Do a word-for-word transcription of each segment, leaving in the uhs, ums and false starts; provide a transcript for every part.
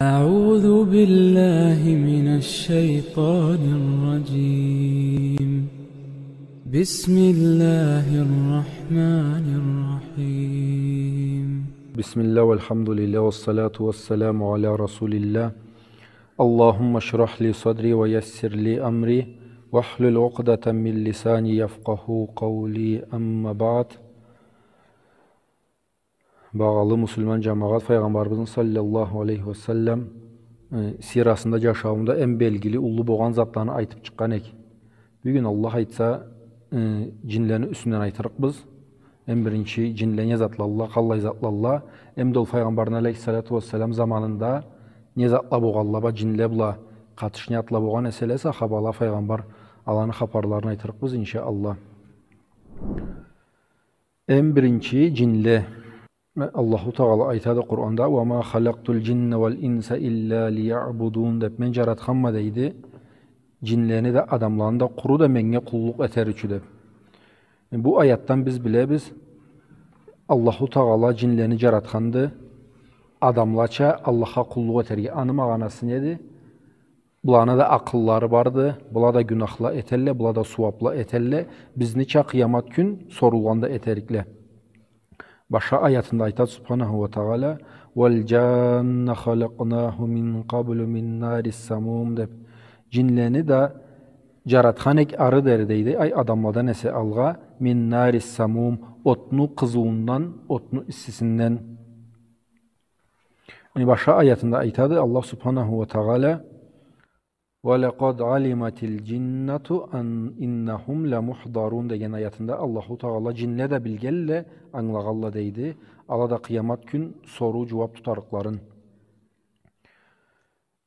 أعوذ بالله من الشيطان الرجيم. بسم الله الرحمن الرحيم. بسم الله والحمد لله والصلاة والسلام على رسول الله. اللهم اشرح لي صدري ويسر لي أمري واحلل عقدة من لساني يفقهوا قولي. أما بعد. Багъалы муслиман джамагъат, Файгъамбарыбызны саллаллаху алейхи ва саллам, э, сирасында, джашауунда эм белгили, уллу богъан затланы айтып чыкъгъан эк. Бюгюн, Аллах айтса, э, джинлени юсюнден айтырыкъбыз. Эм биринчи, джинле не затлалла, къаллай затлалла, эм да ол Файгъамбарны алейхиссалату вассалам заманында не затла богъалла, ба джинле бла къатыш не затла богъан эселе, сахабала, Файгъамбар, аланы хапарларын айтырыкъбыз, иншаАллах. Эм биринчи, джинле. Аллаху Тагъала айтады Къуранда: «وما خلقت الجن والإنس إلا ليعبدون», — деп, «Мен джаратханма», — дейди, — «джинлени да, адамланы да къуру да меннге къуллукъ этер ючюн», — деп. Бу аятдан биз билебиз, Аллаху Тагъала джинлени джаратханды адамлача Аллахха къуллукъ этерге. Аны магъанасы неди? Буланы да акъыллары барды, была да гюнахла этелле, была да сууапла этелле, бизнича къыямат кюн сорулгъан да этерикле. Башха аятында айтады Субханаху ва Тагъала: «والجان خلقناه من قبل من نار السموم», — деп. Джинлени да джаратхан эк ары дери, дейди, ай, адамладан эсе алгъа, «من نار السموم», отну къызыуундан, отну иссисинден. Яни башха аятында айтады Аллах Субханаху ва Тагъала: «ولقد علمت الجنة أن-، إنهم لمحضرون», — деген аятында Аллаху Тагъала: «Джинле да билгелле, ангылагъалла, — дейди, — ала да къыямат кюн соруу-джууап тутарыкъларын».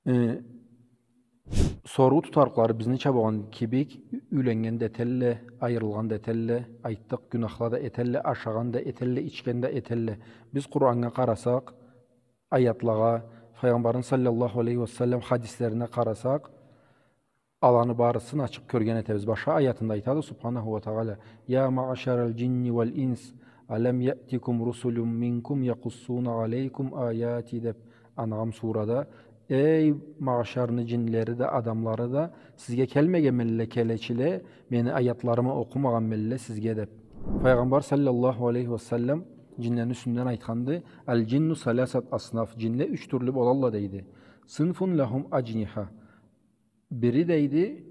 Э, соруу тутарыкълары бизнича богъан кибик, юйленнген да этелле, айырылгъан да этелле, айтдыкъ, гюнахла да этелле, ашагъан да этелле, ичген да этелле. Биз Къураннга къарасакъ, аятлагъа, Файгъамбарны саллаллаху алейхи ва саллам хадислерине къарасакъ, аланы барысын ачыкъ кёрген этебиз. Башха аятында айтады Субханаху ва Тагъала: «يا معشر الجن والإنس ألم يأتكم رسل منكم يقصون عليكم آياتي», — деп, Анъам сурада: «Эй, магъшарны джинлери да, адамлары да, сизге келмегенмелле келечиле, мени аятларымы окъумагъанмелле сизге?» — деп. Файгъамбар саллаллаху алейхи ва саллам джинлени юсюнден айтханды: «الجن ثلاثة أصناف», джинле юч тюрлю болалла, дейди. «صنف لهم أجنحة». Бири, дейди,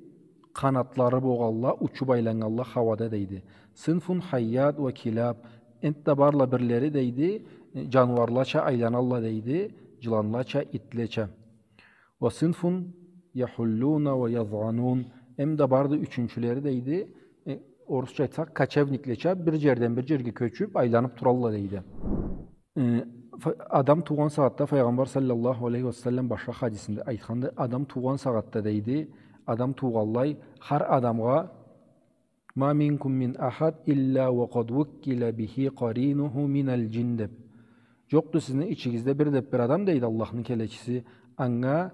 къанатлары богъалла, учуб айланнгалла хауада, дейди. «صنف حيات وكلاب». Энтда барла бирлери, дейди, джаныуарлача айланалла, дейди, джыланлача, итлеча. «وصنف يحلون ويظعنون». Эм да барды ючюнчюлери, дейди, э, орусча айтсакъ, кочевниклеча, бир джерден бир джерге кёчюб, айланыб туралла, дейди. Э, фа-, адам туугъан сагъатда Файгъамбар саллаллаху алейхи ва саллам башха хадисинде айтханды, адам туугъан сагъатда, дейди, адам туугъанлай, хар адамгъа «ما منكم من أحد إلا وقد وكل به قرينه من الجن» деп. Джокъду сизни ичигизде бир деп бир адам, дейди Аллахны келечиси, анга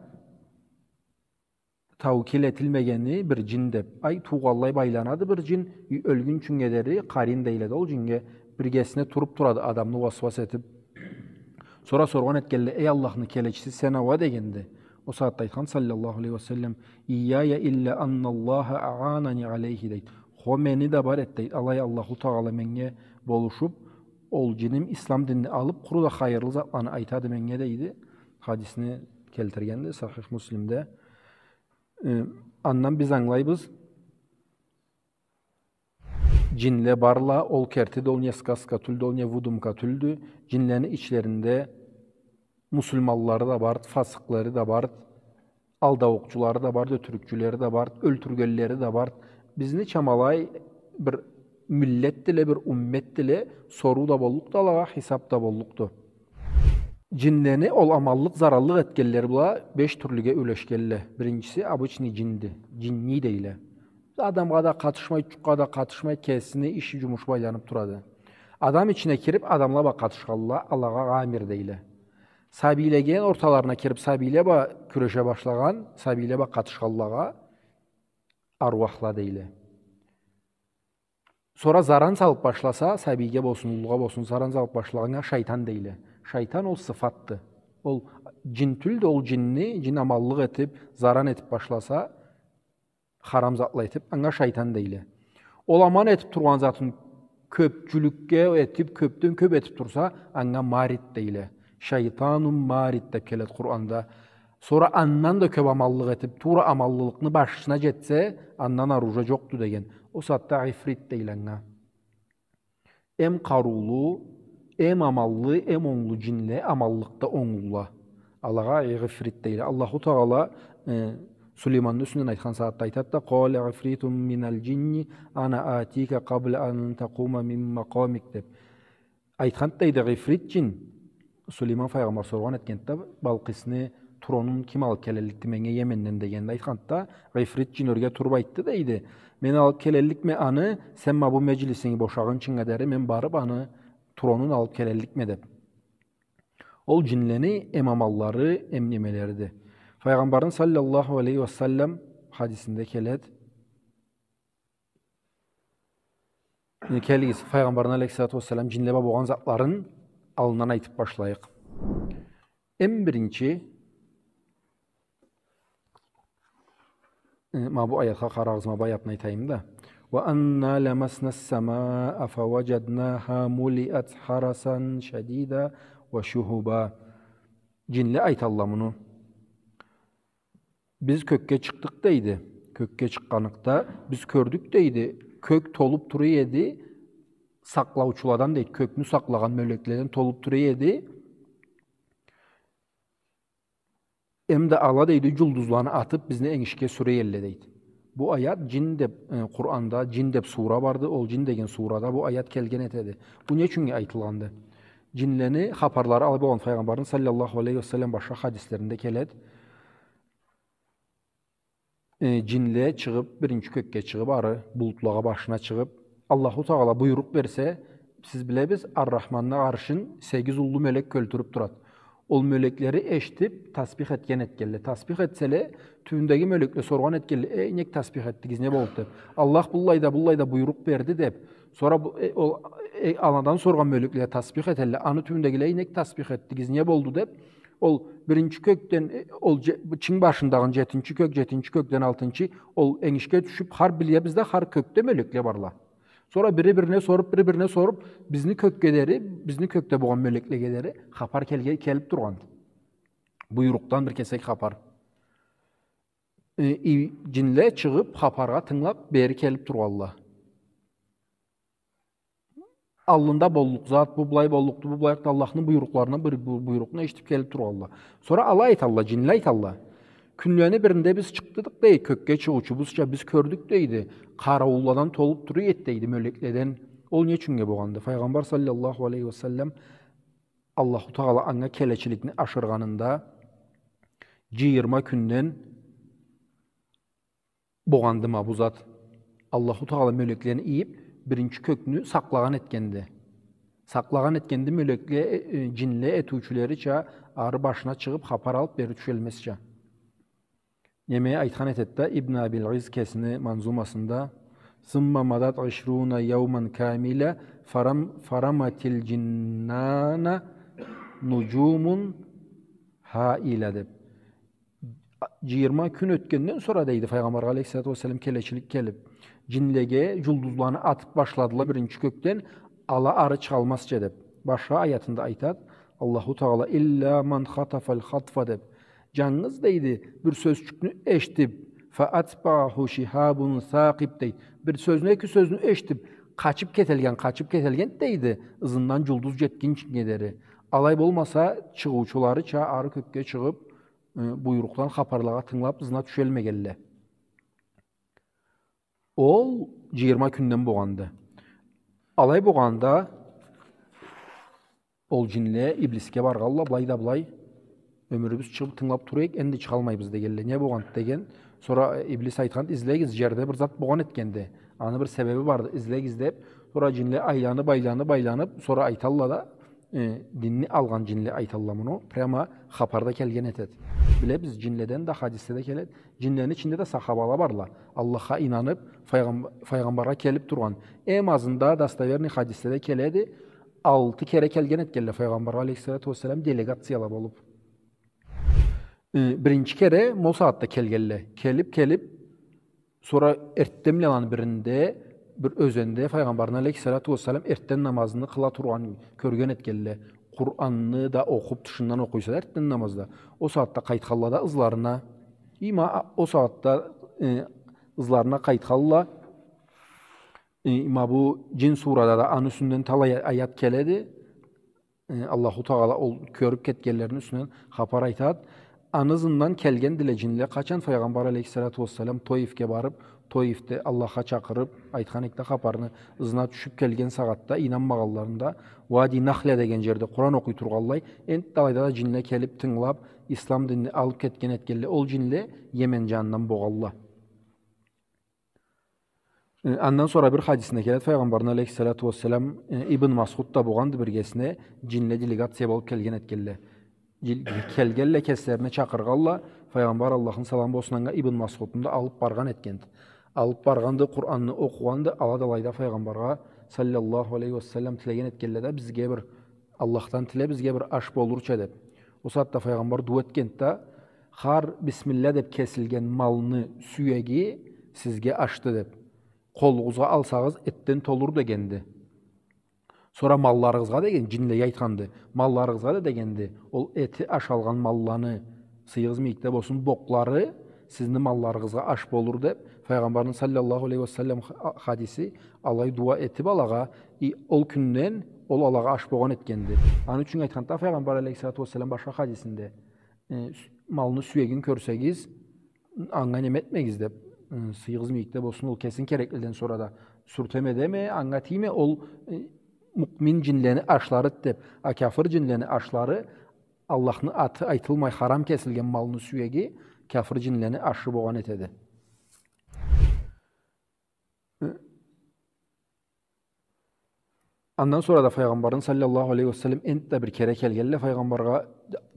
таукил этилмегени бир джин деп. Ай, туугъанлай байланады бир джин, ёлгюнчюнге дери къарин дейледи ол джинге, биргесине туруб турады адамны уасуас этиб. Сора соргъан этгенле: «Эй Аллахны келечиси, сен а уа?» — дегенде, ол сагъатда айтхан, саллаллаху алейхи ва саллам: «إياي إلا أن الله أعانني عليه», — дейди. «Хо, мени да бар эд», — дейди. «Алай Аллаху Тагъала меннге болушуб, ол джиним ислам динни алыб, къуру да хайырлы затланы айтады меннге», — дейди. Хадисни келтиргенди Сахих Муслимде. Э, андан биз ангылайбыз, джинле барла, ол керти да, ол не сказка тюлдю, ол не выдумка тюлдю. Джинлени ичлеринде муслиманлары да бар, фасыкълары да бар, алдаукъчулары да бар, ётюрюкчюлери да бар, ёлтюргенлери да бар. Бизнича ма алай бир миллетдиле, бир умметдиле, соруу да боллукъду алагъа, хисаб да боллукъду. Джинлени ол аманлыкъ, зараллыкъ этгенлери бла беш тюрлюге юлешгенле. Биринчиси обычный джинди, джинни дейле. Адамгъа да къатышмай, джукъгъа да къатышмай, кесини иши, джумушу бла айланыб турады. Адам ичине кириб, адамла бла къатышханла, алагъа гъамир дейле. Сабийле келген орталарына кириб, сабийле бла кюреше башлагъан, сабийле бла къатышханлагъа аруахла дейле. Сора заран салыб башласа, сабийге болсун, уллугъа болсун, заран салыб башлагъаннга шайтан дейле. Шайтан ол сыфатды. Ол Джин тюлдю, ол джинни, джин аманлыкъ этиб, заран этиб башласа, харам затла этиб, анга шайтан дейле. Ол аман этиб тургъан затын кёбчюлюкге этиб, кёбден кёб этиб турса, анга марид дейле. Шайтанун марид деб келеди Къуранда. Сора андан да кёб аманлыкъ этиб, туура аманлылыкъны башына джетсе, андан ары уже джокъду деген. Ол сагъатда ифрит дейле анга. Эм къарыулу, эм аманлы, эм онглу джинле, аманлыкъда онглула. Алагъа ифрит дейле. Аллаху Тагъала, э, Сулейманны юсюнден айтхан сагъатда айтады да: «Къала ифритун миналь джинни ана атика къабла ан такъума мин макъамик», — деб. Айтханды дейди, ифрит джин, Сулейман файгъамбар соргъан этгенди да, Балкъисни тронун ким алыб келелликди меннге Йеменден дегенде, айтханды да, ифрит джин ёрге туруб айтды дейди: «Мен алыб келелликме аны, сен ма бу меджлисинги бошагъынчынга дери мен барыб аны тронун алыб келелликме», — деб. Ол джинлени эм аманлары, эм немелериди. Файгъамбарны саллаллаху алейхи ва саллам хадисинде келеди. Э, келигиз, Файгъамбарны алейхиссалату вассалам джинле бла богъан затларын аллындан айтыб башлайыкъ. Эм биринчи, э, ма бу аятха къарагъыз, ма бу аятны айтайым да. «Ва анна ламасна ас-самаа фаваджаднаха мулиат харасан шадида ва шухуба». Джинле айталла муну. Биз кёкге чыкъдыкъ, дейди. Кёкге чыкъгъаныкъда биз кёрдюк, дейди. Кёк толуп тура эди, сакълаучуладан, дейди. Кёкню сакълагъан мёлекледен толуп тура эди. Эм да ала, дейди, джулдузланы атып, бизни энгишге сюре элле, дейди. Бу аят джин деп, э, Къуранда джин деп сура барды, ол Джин деген сурада бу аят келген этеди. Бу не ючюннге айтылгъанды? Джинлени хапарлары алай болгъан, Файгъамбарны саллаллаху алейхи ва саллам башха хадислеринде келеди. Э, джинле чыгъып, биринчи кёкге чыгъып, ары булутлагъа башына чыгъып, Аллаху Тагъала буйрукъ берсе, сиз билебиз, Ар-Рахманны аршын сегиз уллу мёлек кёлтюрюп турады. Ол мёлеклери эшитип, тасбих этген этгенле. Тасбих этселе, тюбюндеги мёлекле соргъан этгенле: «Эй, нек тасбих этдигиз, не болду?» — деп. «Аллах быллай да, быллай да буйрукъ берди», — деп. Сора бу, э, ол, э, аладан соргъан мёлекле тасбих этелле. Аны тюбюндегиле: «Эй, нек тасбих этдигиз, не болду?» — деп. Ол биринчи кёкден, э, ол дже-, бу чынг башындагъы джетинчи кёк, джетинчи кёкден алтынчы, ол энгишге тюшюп, хар билебиз да, хар кёкде мёлекле барла. Сора бири-бирине соруп, бири-бирине соруп, бизни кёкге дери, бизни кёкде болгъан мёлеклеге дери хапар келге-, келип тургъанды. Буйрукъдан бир кесек хапар. Э, и, джинле чыгъып, хапаргъа тынгылап, бери келип тургъанла. Аллында боллукъ зат, бу былай боллукъду, бу былайыкъды, Аллахны буйрукъларына бир бу-, буйрукъну эшитип келип тургъанла. Сора ала айталла, джинле айталла: «Кюнлени биринде биз чыкъдыкъ, — дейди, — кёкге чыгъыучубузча биз кёрдюк, — дейди, — къарауулладан толуп тура эди, — дейди, — мёлекледен». Ол не ючюннге болгъанды? Файгъамбар саллаллаху алейхи ва саллам Аллаху Тагъала анга келечиликни ашыргъанында джыйырма кюнден болгъанды ма бу зат. Аллаху Тагъала мёлеклени ийип, биринчи кёкню сакълагъан этгенди. Сакълагъан этгенди, мёлекле, э, э, джинле этиучюлерича ары башына чыгъып, хапар алып, бери тюшелмезча. Неме айтхан этеди да Ибн Абил Изз кесини манзумасында: «Сумма мадат ишруна яуман камила фарам-, фараматил джиннана нуджумун хаила», — деп. Джыйырма кюн ётгенден сора, дейди, Файгъамбаргъа алейхиссалату вассалам келечилик келип, джинлеге джулдузланы атып башладыла биринчи кёкден, ала ары чыгъалмазча деп. Башха аятында айтады Аллаху Тагъала: «Илля ман хатафаль хатфа», — деп. Джангыз, дейди, бир сёзчюкню эшитип, «фа атбагъаху шихабун сакъиб», — дейди. Бир сёзню, эки сёзню эшитип, къачып кетелген, къачып кетелген, дейди, ызындан джулдуз джетгинчинге дери. Алай болмаса, чыгъыучуларыча ары кёкге чыгъып, э, буйрукъдан хапарлагъа тынгылап, ызына тюшелмегелле. Ол джыйырма кюнден болгъанды. Алай болгъанда, ол джинле Иблисге баргъалла, былай да былай, ёмюрюбюз чыгъып тынгылап тура эдик, энди чыгъалмайбыз дегелле. Не болгъанды деген. Сора, э, Иблис айтхан: «Излегиз, джерде бир зат болгъан этгенди. Аны бир себеби барды, излегиз», — деп. Сора джинле айланып, айланып, айланып, сора айталла да, э, динни алгъан джинле айталла муну. Прямо хапарда келген этеди. Билебиз, джинледен да хадисде да келеди. Джинлени ичинде да сахабала барла. Аллахха ийнанып, файгъам-, файгъамбаргъа келип тургъан. Эм азында достоверный хадисде да келеди. Алты кере келген этгелле файгъамбаргъа алейхиссалату вассалам делегацияла болуп. Э, биринчи кере ма ол сагъатда келгелле. Келип, келип, сора эртденбла аланы биринде, бир ёзенде Файгъамбарны алейхиссалату уассалам эртден намазны къыла тургъанын кёрген этгелле. Къуранны да окъуп, тышындан окъуйса да эртден намазда. Ол сагъатда къайтхалла да ызларына. Има, ол сагъатда, э, ызларына къайтхалла. Э, има бу Джин сурада да аны юсюнден талай аят келеди. Э, Аллаху Тагъала ол кёрюп кетгенлерини юсюнден хапар айтады. Аны ызындан келгендиле джинле. Къачан Файгъамбар алейхиссалату уассалам Тоифге барып, Тоифде Аллахха чакъырып, айтхан эдик да хапарны, ызына тюшюп келген сагъатда, ийнанмагъанларында, Уади Нахля деген джерде Къуран окъуй тургъанлай, энтда алайда да джинле келип, тынгылап, ислам динни алып кетген этгелле. Ол джинле Йемен джанындан болгъалла. Э, андан сора бир хадисинде келеди, Файгъамбарны алейхиссалату уассалам, э, Ибн Масъуд да болгъанды биргесине, джинле делегация болуп келген этгелле. Джин-, келгелле, кеслерине чакъыргъалла, Файгъамбар, Аллахны саламы болсун анга, Ибн Масъудну да алып баргъан этгенди. Алып баргъанды, Къуранны окъугъанды, ала да алайда Файгъамбаргъа саллаллаху алейхи уа саллам тилеген этгелле да, бизге бир Аллахдан тиле, бизге бир аш болурча деп. Ол сагъатда Файгъамбар дуа этгенди да, хар бисмилля деп кесилген малны сюеги сизге ашды деп. Къолугъузгъа алсагъыз, этден толур дегенди. Сора малларыгъызгъа деген, джинлеге айтханды. Малларыгъызгъа да дегенди. Ол эти ашалгъан малланы, сыйыгъыз мийикде болсун, бокълары сизни малларыгъызгъа аш болур деп, Файгъамбарны саллаллаху алейхи уа саллам ха-, хадиси, алай дуа этип алагъа, и ол кюнден ол алагъа аш болгъан этгенди. Аны ючюн айтханды Файгъамбар алейхиссалату уассалам башха хадисинде, э, сю-, малны сюегин кёрсегиз, анга неме этмегиз деп, э, сыйыгъыз мийикде болсун, ол кесин кереклиден сора да сюртеме деме, анга тийме, ол, э, муъмин джинлени ашларыды деп. А кяфыр джинлени ашлары, Аллахны аты айтылмай, харам кесилген малны сюеги, кяфыр джинлени ашы болгъан этеди. Андан сора да Файгъамбарны саллаллаху алейхи уа саллам энтда бир кере келгелле Файгъамбаргъа,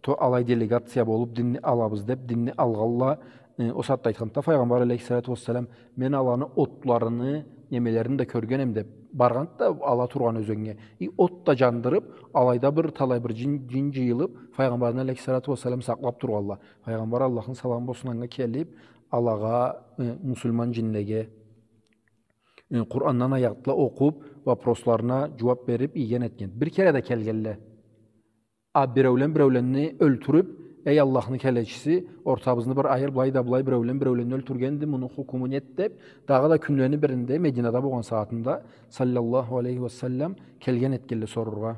то-, алай делегация болуп, динни алабыз деп, динни алгъалла. Э, ол сагъатда айтханды Файгъамбар алейхиссалату уассалам, мен аланы отларыны, немелерин да кёргенем деп, баргъанды да ала тургъан ёзеннге. И от да джандырып, алайда бир талай бир джин, джин джыйылып, Файгъамбарны алейхиссалату уассалам сакълап тургъалла. Файгъамбар, Аллахны саламы болсун анга, келип, алагъа, э, муслиман джинлеге, э, Къурандан аятла окъуп, вопросларына джууап берип, ийген этген. Бир кере да келгелле. А биреулен биреуленни ёлтюрюп, эй Аллахны келечиси, ортабызны бир айыр, былай да былай биреулен биреуленни ёлтюргенди, муну хукму неди деп, дагъыда кюнлени биринде, Мединада болгъан сагъатында, саллаллаху алейхи уа саллам, келген этгелле сорургъа.